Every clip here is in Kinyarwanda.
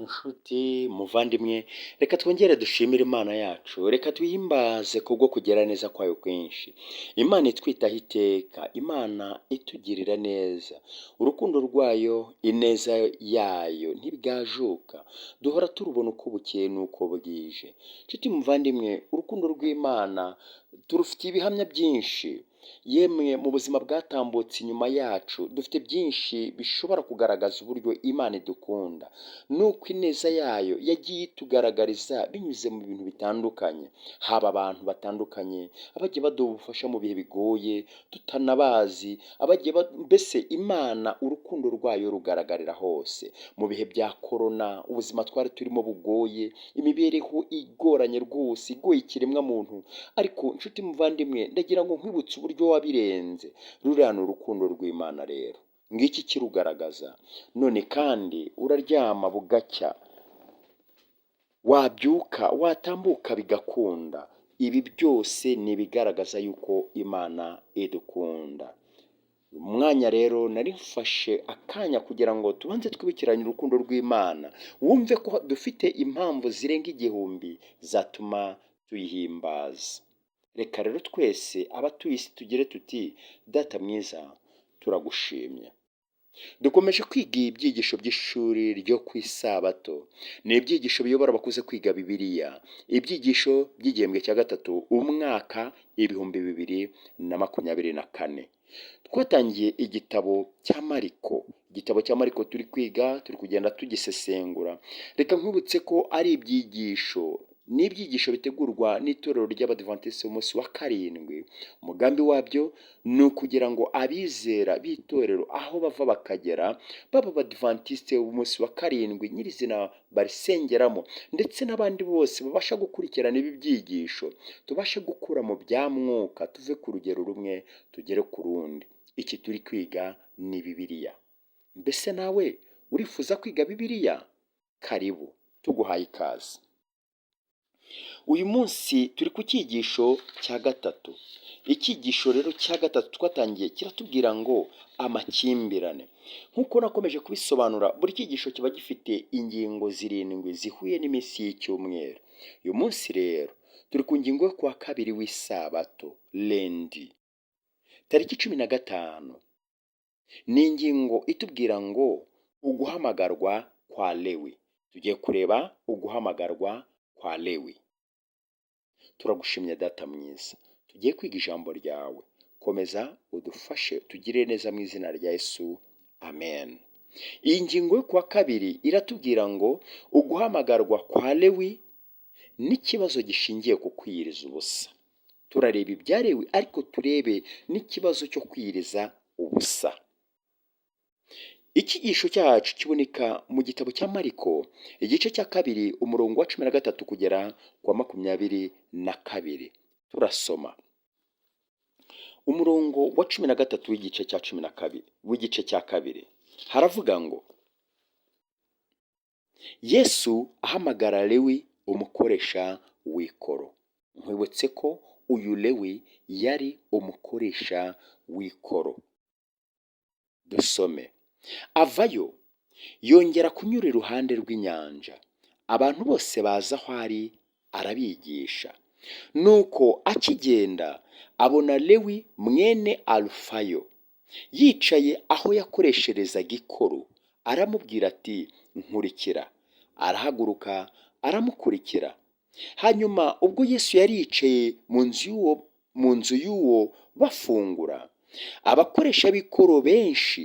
Nshuti muvandimwe, reka twongere dushimire Imana yacu, reka tuyihimbaze kubwo kugira neza kwayo kwinshi. Imana itwitaho iteka, Imana itugirira neza, urukundo rwayo, ineza yayo ntibwajuka, duhora turubona uko bukeye n'uko bwije. Nshuti muvandimwe, urukundo rw'Imana turufitiye ibihamya byinshi, yemwe mu buzima bwatambutse inyuma yacu dufite byinshi bishobora kugaragaza uburyo Imana idukunda, nuko ineza yayo yagiye itugaragariza binyuze mu bintu bitandukanye, haba abantu batandukanye, abagiye baduha ubufasha mu bihe bigoye tutanabazi, abagiye mbese Imana urukundo rwayo rugaragarira hose. Mu bihe bya korona, ubuzima twari turimo bugoye, imibereho igoranye rwose, igoye ikiremwamuntu, ariko nshuti muvandimwe, ndagira ngo nkwibutse uburyo wabirenze. Ruriya ni urukundo rw'Imana rero, ngiki kirugaragaza. None kandi uraryama bugacya, wabyuka watambuka bigakunda. Ibi byose ni ibigaragaza yuko Imana idukunda. Uyu mwanya rero nari mfashe akanya kugira ngo tubanze twibukiranye urukundo rw'Imana, wumve ko dufite impamvu zirenga 1000 zatuma tuyihimbaza. Reka rero twese abatuye isi tugire tuti: "Data mwiza, turagushimye." Dukomeje kwiga ibyigisho by'ishuri ryo ku Isabato. Ni ibyigisho biyobora abakuze kwiga Bibiliya, ibyigisho by'igihembwe cya gatatu, umwaka 2024. Twatangiye igitabo cya Mariko, igitabo cya Mariko turi kwiga, turi kugenda tugisesengura. Reka nkwibutse ko ari ibyigisho, ni ibyigisho bitegurwa n'Itorero ry'Abadivantisiti b'Umunsi wa Karindwi. Umugambi wabyo ni ukugira ngo abizera b'itorero aho bava bakagera, baba Abadivantisite b'Umunsi wa Karindwi nyirizina barisengeramo, ndetse n'abandi bose babasha gukurikirana ibi byigisho, tubashe gukura mu bya mwuka, tuve ku rugero rumwe tugere ku rundi. Iki turi kwiga ni Bibiliya. Mbese nawe urifuza kwiga Bibiliya? Karibu, tuguhaye ikaze. Uyu munsi turi ku cyigisho cya gatatu. Icyigisho rero cya gatatu twatangiye kiratubwira ngo amakimbirane. Nk'uko nakomeje kubisobanura, buri cyigisho kiba gifite ingingo zirindwi zihuye n'iminsi y'icyumweru. Uyu munsi rero turi ku ngingo yo kuwa kabiri w'Isabato, lundi, tariki 15. Ni ingingo itubwira ngo uguhamagarwa kwa Lewi. Tugiye kureba uguhamagarwa kwa Lewi. Turagushimye Data mwiza, tugiye kwiga ijambo ryawe, komeza udufashe, tugire neza mu izina rya Yesu, amen. Iyi ngingo yo kuwa kabiri iratubwira ngo uguhamagarwa kwa Lewi n'ikibazo gishingiye ku kwiyiriza ubusa. Turareba ibya Lewi, ariko turebe n'ikibazo cyo kwiyiriza ubusa. Icyigisho cyacu kiboneka mu gitabo cya Mariko, igice cya 2, umurongo wa 13 kugera ku wa 22. Turasoma umurongo wa 13 w'igice cya 12, w'igice cya 2, haravuga ngo: "Yesu ahamagara Lewi umukoresha w'ikoro." Nkwibutse ko uyu Lewi yari umukoresha w'ikoro. Dusome: "Avayo yongera kunyura iruhande rw'inyanja, abantu bose baza aho ari, arabigisha. Nuko akigenda abona Lewi mwene Alufayo yicaye aho yakoresherezaga ikoro, aramubwira ati: 'Nkurikira.' Arahaguruka aramukurikira. Hanyuma ubwo Yesu yari yicaye mu nzu y'uwo bafungura, abakoresha b'ikoro benshi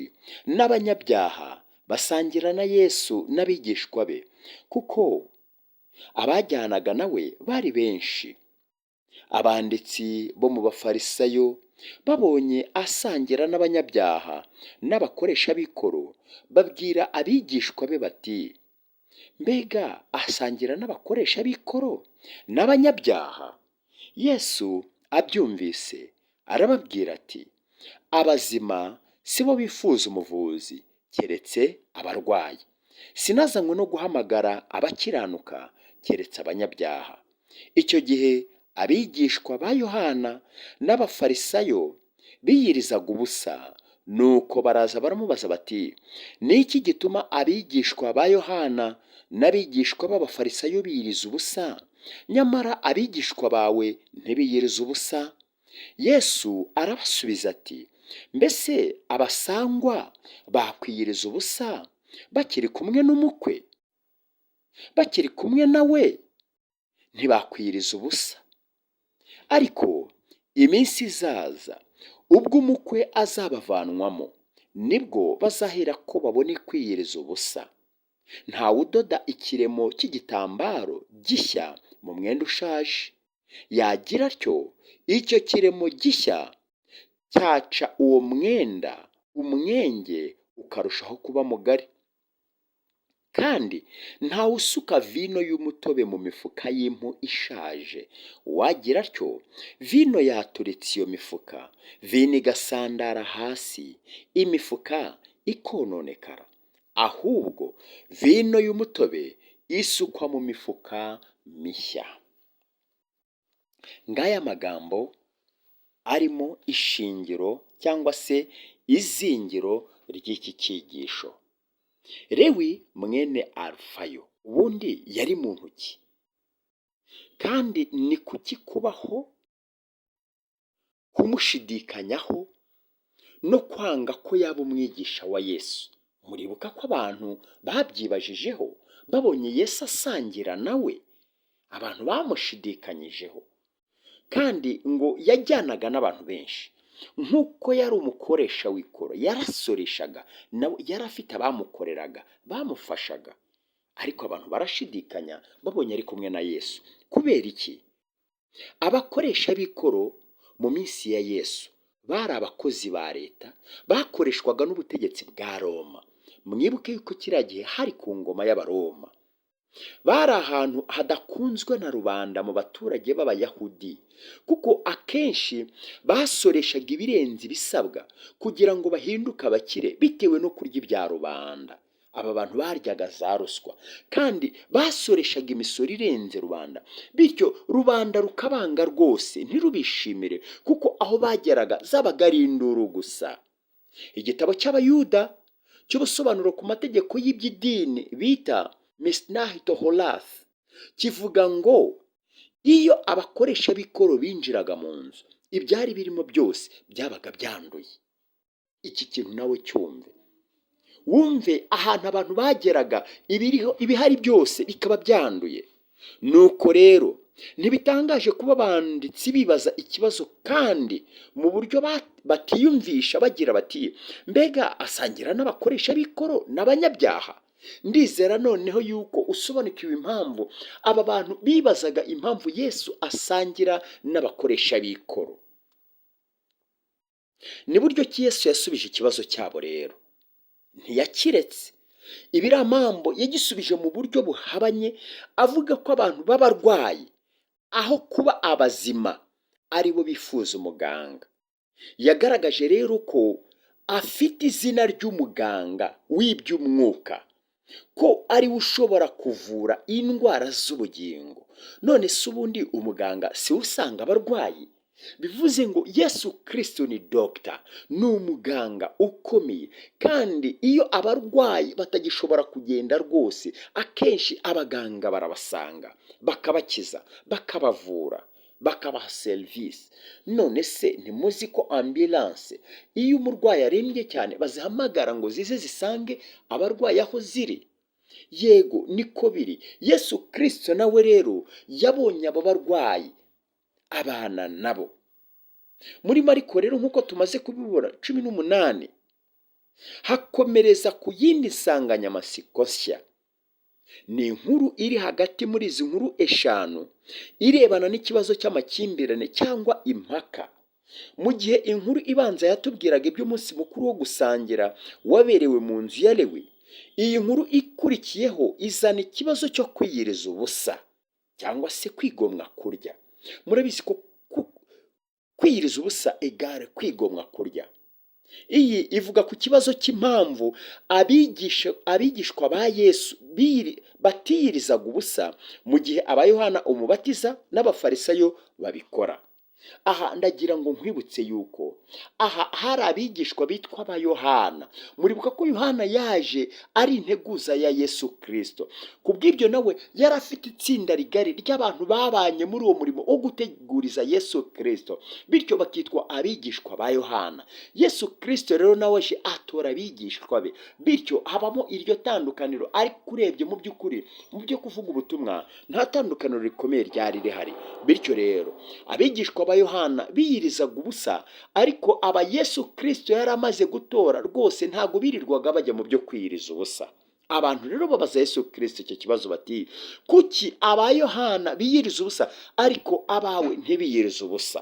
n'abanyabyaha basangira na Yesu n'abigishwa be, kuko abajyanaga nawe bari benshi. Abanditsi bo mu Bafarisayo babonye asangira n'abanyabyaha n'abakoresha b'ikoro, babwira abigishwa be bati: 'Mbega asangira n'abakoresha b'ikoro n'abanyabyaha?' Yesu abyumvise arababwira ati: 'Abazima si bo bifuza umuvuzi, keretse abarwayi. Sinazanywe no guhamagara abakiranuka, keretse abanyabyaha.' Icyo gihe abigishwa ba Yohana n'Abafarisayo biyirizaga ubusa, Nuko baraza baramubaza bati: "Ni iki gituma abigishwa ba Yohana n'abigishwa b'Abafarisayo biyiriza ubusa, nyamara abigishwa bawe ntibiyirize ubusa?" Yesu arabasubiza ati: "Mbese abasangwa bakwiyiriza ubusa bakiri kumwe n'umukwe? Bakiri kumwe nawe ntibakwiyiriza ubusa. Ariko iminsi izaza ubwo umukwe azabavanwamo, nibwo bazahera ko babone kwiyiriza ubusa. Ntawe udoda ikiremo cy'igitambaro gishya mu mwenda ushaje. Yagira atyo, icyo kiremo gishya cyaca uwo mwenda, umwenge ukarushaho kuba mugari. Kandi ntawe usuka vino y'umutobe mu mifuka y'impu ishaje. Uwagira atyo, vino yaturitse iyo mifuka, vino igasandara hasi, imifuka ikononekara. Ahubwo vino y'umutobe isukwa mu mifuka mishya." Ngaya magambo arimo ishingiro cyangwa se izingiro ry'iki cyigisho. Lewi mwene Alufayo ubundi yari muntu ki? Kandi ni kuki kubaho kumushidikanyaho no kwanga ko yaba umwigisha wa Yesu? Muribuka ko abantu babyibajijeho babonye Yesu asangira nawe, abantu bamushidikanyijeho, kandi ngo yajyanaga n'abantu benshi. Nk'uko yari umukoresha w'ikoro, yarasoreshaga, nawe yari afite abamukoreraga, bamufashaga, ariko abantu barashidikanya babonye ari kumwe na Yesu. Kubera iki? Abakoresha b'ikoro mu minsi ya Yesu bari abakozi ba leta bakoreshwaga n'ubutegetsi bwa Roma. Mwibuke yuko kiriya gihe hari ku ngoma y'Abaroma. Bari ahantu hadakunzwe na rubanda mu baturage b'Abayahudi, kuko akenshi basoreshaga ibirenze ibisabwa kugira ngo bahinduke abakire bitewe no kurya ibya rubanda. Aba bantu baryaga za ruswa kandi basoreshaga imisoro irenze rubanda, bityo rubanda rukabanga rwose, ntirubishimire, kuko aho bageraga zabaga ari induru gusa. Igitabo cy'Abayuda cy'ubusobanuro ku mategeko y'iby'idini bita Mishnah Torah kivuga ngo iyo abakoresha b'ikoro binjiraga mu nzu, ibyari birimo byose byabaga byanduye. Iki kintu nawe cyumve, wumve ahantu abantu bageraga, ibiriho, ibihari byose bikaba byanduye. Nuko rero ntibitangaje kuba abanditsi bibaza ikibazo kandi mu buryo batiyumvisha, bagira bati: "Mbega asangira n'abakoresha b'ikoro n'abanyabyaha?" Ndizera noneho yuko usobanukiwe impamvu aba bantu bibazaga impamvu Yesu asangira n'abakoresha b'ikoro. Ni buryo ki Yesu yasubije ikibazo cyabo? Rero ntiyakiretse ibiramambo, yagisubije mu buryo buhabanye, avuga ko abantu b'abarwayi aho kuba abazima ari bo bifuza umuganga. Yagaragaje rero ko afite izina ry'umuganga w'iby'umwuka, ko ari we ushobora kuvura indwara z'ubugingo. None se ubundi umuganga si we usanga abarwayi? Bivuze ngo Yesu Kirisito ni dogita, ni umuganga ukomeye, kandi iyo abarwayi batagishobora kugenda rwose, akenshi abaganga barabasanga, bakabakiza, bakabavura, bakabaha serivisi. None se ntimuzi ko ambulance, iyo umurwayi arembye cyane, bazihamagara ngo zize zisange abarwayi aho ziri? Yego, niko biri. Yesu Kirisito nawe rero yabonye abo barwayi, abana nabo. Muri Mariko rero, nk'uko tumaze kubibona, 18 hakomereza ku yindi nsanganyamatsiko nshya. Ni inkuru iri hagati muri izi nkuru eshanu, irebana n'ikibazo cy'amakimbirane cyangwa impaka. Mu gihe inkuru ibanza yatubwiraga iby'umunsi mukuru wo gusangira waberewe mu nzu ya Lewi, iyi nkuru ikurikiyeho izana ikibazo cyo kwiyiriza ubusa cyangwa se kwigomwa kurya. Murabizi ko kwiyiriza ubusa égale kwigomwa kurya. Iyi ivuga ku kibazo cy'impamvu abigishwa ba Yesu batiyirizaga ubusa mu gihe aba Yohana Umubatiza n'Abafarisayo babikora. Aha ndagira ngo nkwibutse yuko aha hari abigishwa bitwa aba Yohana. Muribuka ko Yohana yaje ari integuza ya Yesu Kirisito. Ku bw'ibyo nawe yari afite itsinda rigari ry'abantu babanye muri uwo murimo wo guteguriza Yesu Kirisito, bityo bakitwa abigishwa ba Yohana. Yesu Kirisito rero nawe aje atora abigishwa be, bityo habamo iryo tandukaniro. Ariko urebye mu by'ukuri mu byo kuvuga ubutumwa nta tandukaniro rikomeye ryari rihari. Bityo rero abigishwa ba Yohana biyirizaga ubusa, ariko aba Yesu Kirisito yari amaze gutora rwose ntabwo birirwaga bajya mu byo kwiyiriza ubusa. Abantu rero babaza Yesu Kirisito icyo kibazo bati: kuki aba Yohana biyiriza ubusa ariko abawe ntibiyirize ubusa?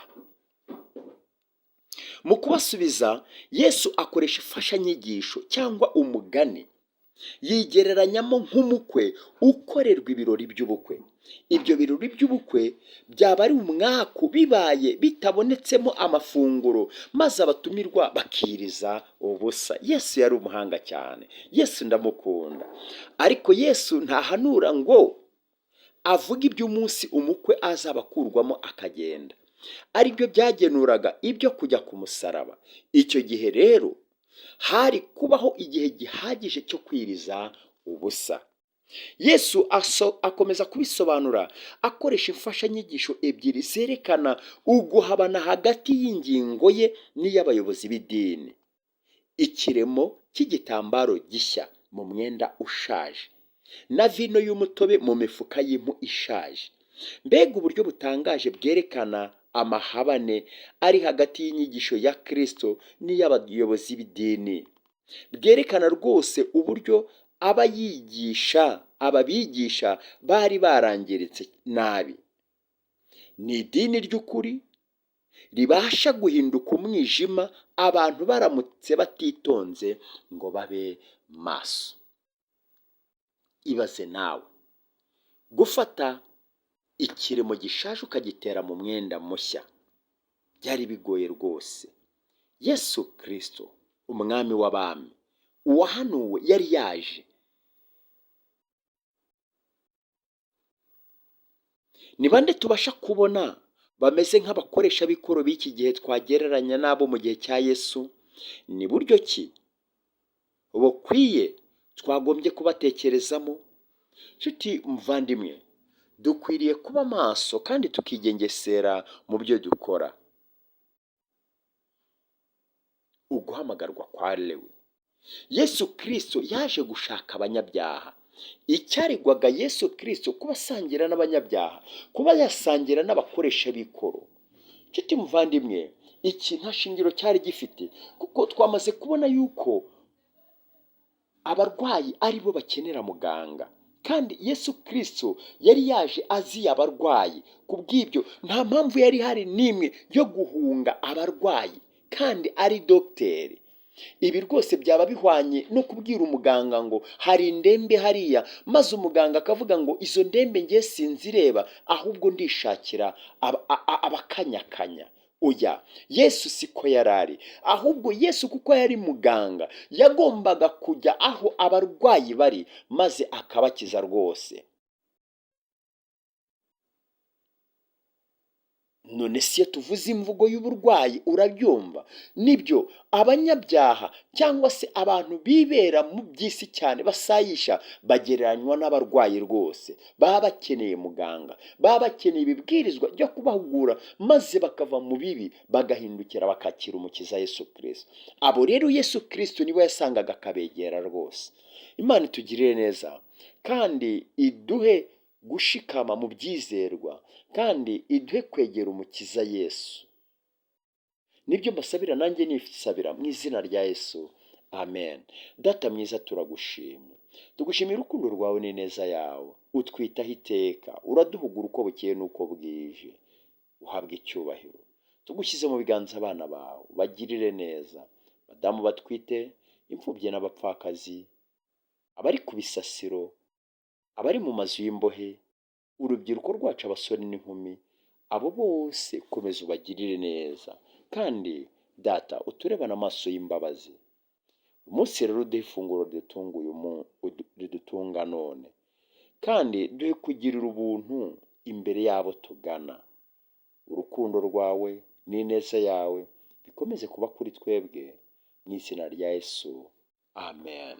Mu kubasubiza, Yesu akoresha imfashanyigisho cyangwa umugani, yigereranyamo nk'umukwe ukorerwa ibirori by'ubukwe. Ibyo birori by'ubukwe byaba ari umwaku bibaye bitabonetsemo amafunguro, maze abatumirwa bakiriza ubusa. Yesu yari umuhanga cyane, Yesu ndamukunda. Ariko Yesu ntahanura ngo avuge iby'umunsi umukwe azaba akurwamo akagenda, aribyo byagenuraga ibyo kujya ku musaraba. Icyo gihe rero hari kubaho igihe gihagije cyo kwiriza ubusa. Yesu akomeza kubisobanura akoresha imfashanyigisho ebyiri zerekana uguhabana hagati y'ingingo ye n'iy'abayobozi b'idini: ikiremo cy'igitambaro gishya mu mwenda ushaje, na vino y'umutobe mu mifuka y'impu ishaje. Mbega uburyo butangaje bwerekana amahabane ari hagati y'inyigisho ya Kirisito n'iy'abayobozi b'idini, bwerekana rwose uburyo abayigisha ababigisha bari barangiritse nabi. Ni idini ry'ukuri ribasha guhinduka umwijima abantu baramutse batitonze ngo babe maso. Ibaze nawe gufata ikiremo gishaje ukagitera mu mwenda mushya, byari bigoye rwose. Yesu Kirisito, umwami w'abami, uwahanuwe, yari yaje. Ni bande tubasha kubona bameze nk'abakoresha b'ikoro b'iki gihe twagereranya n'abo mu gihe cya Yesu? Ni buryo ki bukwiye twagombye kubatekerezamo? Nshuti muvandimwe, dukwiriye kuba maso kandi tukigengesera mu byo dukora. Uguhamagarwa kwa Lewi. Yesu Kirisito yaje gushaka abanyabyaha. Icyaregwaga Yesu Kirisito kuba asangira n'abanyabyaha, kuba yasangira n'abakoresha b'ikoro. Nshuti muvandimwe, iki nta shingiro cyari gifite, kuko twamaze kubona yuko abarwayi ari bo bakenera muganga, kandi Yesu Kirisito yari yaje aziye abarwayi. Ku bw'ibyo nta mpamvu yari ihari n'imwe yo guhunga abarwayi kandi ari dogiteri. Ibi rwose byaba bihwanye no kubwira umuganga ngo hari indembe hariya, maze umuganga akavuga ngo izo ndembe ngiye sinzireba, ahubwo ndishakira abakanyakanya. Oya, Yesu siko yari ari, ahubwo Yesu kuko yari muganga yagombaga kujya aho abarwayi bari maze akabakiza rwose. None se iyo tuvuze imvugo y'uburwayi urabyumva? Nibyo, abanyabyaha cyangwa se abantu bibera mu by'isi cyane basayisha bagereranywa n'abarwayi rwose, baba bakeneye muganga, baba bakeneye ibibwirizwa byo kubahugura maze bakava mu bibi bagahindukira bakakira umukiza Yesu Kirisito. Abo rero Yesu Kirisito nibo yasangaga akabegera rwose. Imana itugirire neza kandi iduhe gushikama mu byizerwa, kandi iduhe kwegera umukiza Yesu. Nibyo mbasabira nanjye nisabira mu izina rya Yesu, amen. Data mwiza, turagushimye, tugushimira urukundo rwawe n'ineza yawe, utwitaho iteka, uraduhugura uko bukeye n'uko bwije, uhabwa icyubahiro. Tugushyize mu biganza abana bawe, bagirire neza, badamu batwite, imfubyi n'abapfakazi, abari ku bisasiro, abari mu mazu y'imbohe, urubyiruko rwacu, abasore n'inkumi, abo bose komeza ubagirire neza, kandi Data uturebane amaso y'imbabazi. Umunsi rero uduhe ifunguro ridutunga none, kandi duhe kugirira ubuntu imbere y'abo tugana. Urukundo rwawe n'ineza yawe bikomeze kuba kuri twebwe, mu izina rya Yesu, amen.